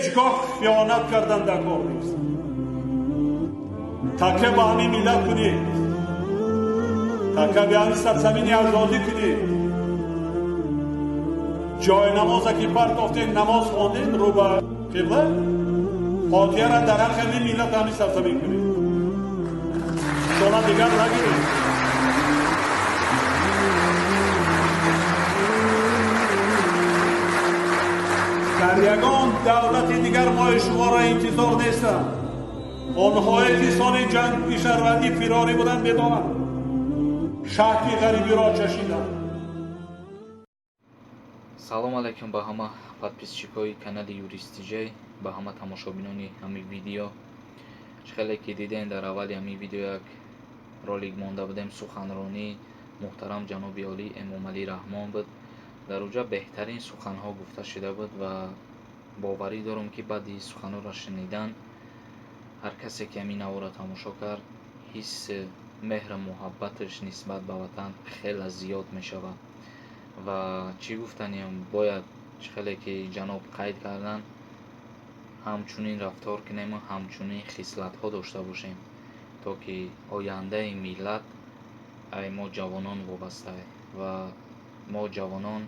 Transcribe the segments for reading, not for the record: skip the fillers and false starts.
Ҳеҷ гоҳ хиёнат кардан дар кор нест. Такя ба ҳамин миллат кунед, такя ба ҳамин сарзамини аҷдодӣ кунед. Ҷои намоза ки партофтем, намоз хондем рӯ ба қибла, фотиҳаро дар ҳаққи ҳамин миллат, ҳамин сарзамин кунед. Иншоалло, дигар нагиред. Дар ягон давлати дигар мои шуморо интизор нестанд. Онҳое ки соли ҷанги шаҳрвандӣ фирорӣ буданд, медонанд, шаҳди ғарибиро чашиданд. Салом алайкум ба ҳама подписчикои канали Юристиҷай, ба ҳама тамошобинони ҳамин видео. Чӣ хеле ки дидем, дар аввали ҳамин видео як ролик монда будем, суханронии муҳтарам ҷаноби олӣ Эмомалӣ Раҳмон буд. Дар уҷа беҳтарин суханҳо гуфта шуда буд ва боварӣ дорам, ки баъди суханҳоро шунидан ҳар касе ки ҳамин наворро тамошо кард, ҳисси меҳру муҳаббаташ нисбат ба ватан хеле зиёд мешавад. Ва чӣ гуфтаниям, бояд, чӣ хеле ки ҷаноб қайд карданд, ҳамчунин рафтор кунему ҳамчунин хислатҳо дошта бошем, то ки ояндаи миллат ай мо ҷавонон вобаста ва мо ҷавонон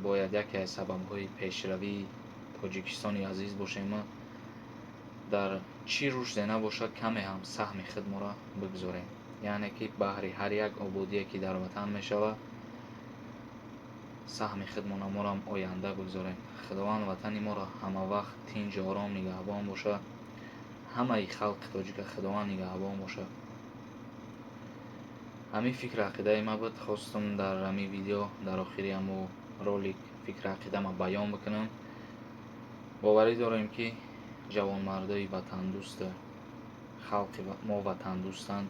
бояд яке аз сабабҳои пешравии Тоҷикистони азиз бошему дар чӣ рушде набошад, каме ҳам саҳми худморо бигзорем, яъне ки баҳри ҳар як ободие, ки дар ватан мешавад, саҳми худмона морам оянда бигзорем. Худованд ватани моро ҳамавақт тинҷу ором нигаҳбон бошад. Ҳамаи халқи тоҷика Худованд нигаҳбон бошад. Ҳамин фикру ақидаи ман буд. Хостум дар ҳамин видео, дар охири ҳамун ролик фикру ақидама баён бикунам. Боварӣ дорем, ки ҷавонмардои ватандӯсту халқи мо ватандӯстанд.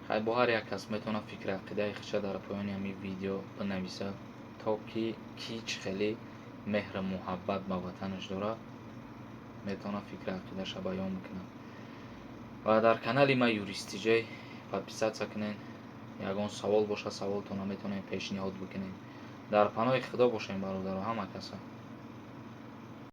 Хай, бо ҳар як кас метавонад фикру ақидаи худша дар поёни ҳамин видео бинависад, то ки ки чӣ хеле меҳру муҳаббат ба ватанаш дорад, метавонад фикру ақидаша баён бикунад. Ва дар канали ма Юристиҷай подписаться кунед. Ягон савол бошад, саволтонро метавонед пешниҳод бикунед. Дар паноҳи Худо бошем, бародаро, ҳама каса.